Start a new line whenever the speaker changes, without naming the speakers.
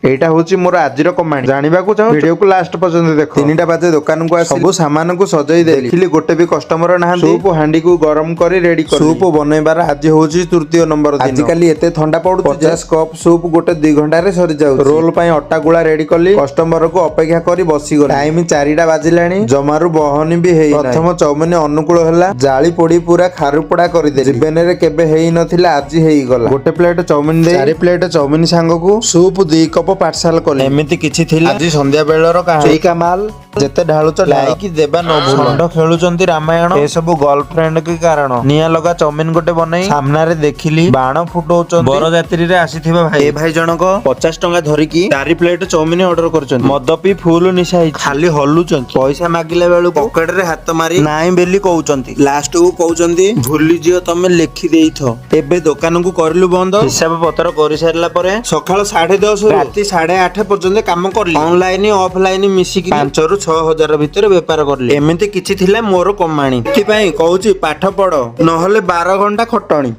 ଏଇଟା ହଉଛି ମୋର ଆଜିର କମାଣି। ଜାଣିବାକୁ ଚାହୁଁ, ଭିଡିଓକୁ ଲାଷ୍ଟ ପର୍ଯ୍ୟନ୍ତ ଦେଖ। 3ଟା ବାଜେ ଦୋକାନକୁ ଆସି ସବୁ ସାମାନକୁ ସଜେଇ ଦେଲି। ଦେଖିଲି ଗୋଟେ ବି କଷ୍ଟମର ନାହାନ୍ତି। ସୁପ୍ ହାଣ୍ଡିକୁ ଗରମ କରି ରେଡି କଲି। ସୁପ୍ ବନେଇବାର ଆଜି ହଉଛି ତୃତୀୟ ନମ୍ବର ଦିନ। ଆଜିକାଲି ଏତେ ଥଣ୍ଡା ପଡୁଛି, 50 କପ୍ ସୁପ୍ ଗୋଟେ 2 ଘଣ୍ଟାରେ ସରିଯାଉଛି। ରୋଲ ପାଇଁ ଅଟା ଗୁଳା ରେଡି କଲି। କଷ୍ଟମରକୁ ଅପେକ୍ଷା କରି ବସିଗଲି। ଟାଇମ 4ଟା ବାଜିଲାଣି, ଜମାରୁ ବହନି ବି ହେଇ। ପ୍ରଥମ ଚାଉମିନ ଅନୁକୂଳ ହେଲା, ଜାଳି ପୋଡି ପୁରା ଖାରୁପୋଡା କରିଦେଲି। ଜୀବନରେ କେବେ ହେଇନଥିଲା, ଆଜି ହେଇଗଲା। ଗୋଟେ ପ୍ଲେଟ ଚାଉମିନ ଦେଇ 4 ପ୍ଲେଟ ଚାଉମିନ ସାଙ୍ଗକୁ ସୁପ୍ 2 କପ ପାର୍ସଲ କଲି। ଏମିତି କିଛି ଥିଲା ଆଜି ସନ୍ଧ୍ୟା ବେଳର କାହାଣୀ। ସେଇକା ମାଲ ଯେତେ ଢାଳୁଛ, ଲାଇକ୍ ଦେବା ନ ଭୁଲ। ଷଣ୍ଢ ଖେଳୁଛନ୍ତି ରାମାୟଣ, ଏସବୁ ଗର୍ଲଫ୍ରେଣ୍ଡ କି କାରଣ। ନିଆଁ ଲଗା ଚାଉମିନ ଗୋଟେ ବନେଇ ସାମ୍ନାରେ ଦେଖିଲି ବାଣ ଫୁଟଉଛନ୍ତି ବରଯାତ୍ରୀରେ ଆସିଥିବା ଭାଇ। ଏ ଭାଇ ଜଣକ 50 ଟଙ୍କା ଧରିକି 4 ପ୍ଲେଟ ଚାଉମିନ ଅର୍ଡର କରିଛନ୍ତି। ମଦ ପି ଫୁଲ ନିଶା ହେଇଛି, ଖାଲି ହଲୁଛନ୍ତି। ପଇସା ମାଗିଲା ବେଳକୁ ପକେଟରେ ହାତ ମାରି ନାଇଁ ବୋଲି କହୁଛନ୍ତି। ଲାଷ୍ଟ କୁ କହୁଛନ୍ତି, ଭୁଲିଯିଅ ତମେ ଲେଖି ଦେଇଥ। ଏବେ ଦୋକାନକୁ କରିଲୁ ବନ୍ଦ। ହିସାବ ପତ୍ର କରିସାରିଲା ପରେ ସକାଳ 10:30 ରାତି 8:30 ପର୍ଯ୍ୟନ୍ତ କାମ କଲି। ଅନଲାଇନ ଅଫଲାଇନ ମିଶିକି 5ରୁ 6 ହଜାର ଭିତରେ ବେପାର କଲି। ଏମିତି କିଛି ଥିଲା ମୋର କମାଣି। ଏଥିପାଇଁ କହୁଛି, ପାଠ ପଢ, ନହେଲେ 12 ଘଣ୍ଟା ଖଟଣି।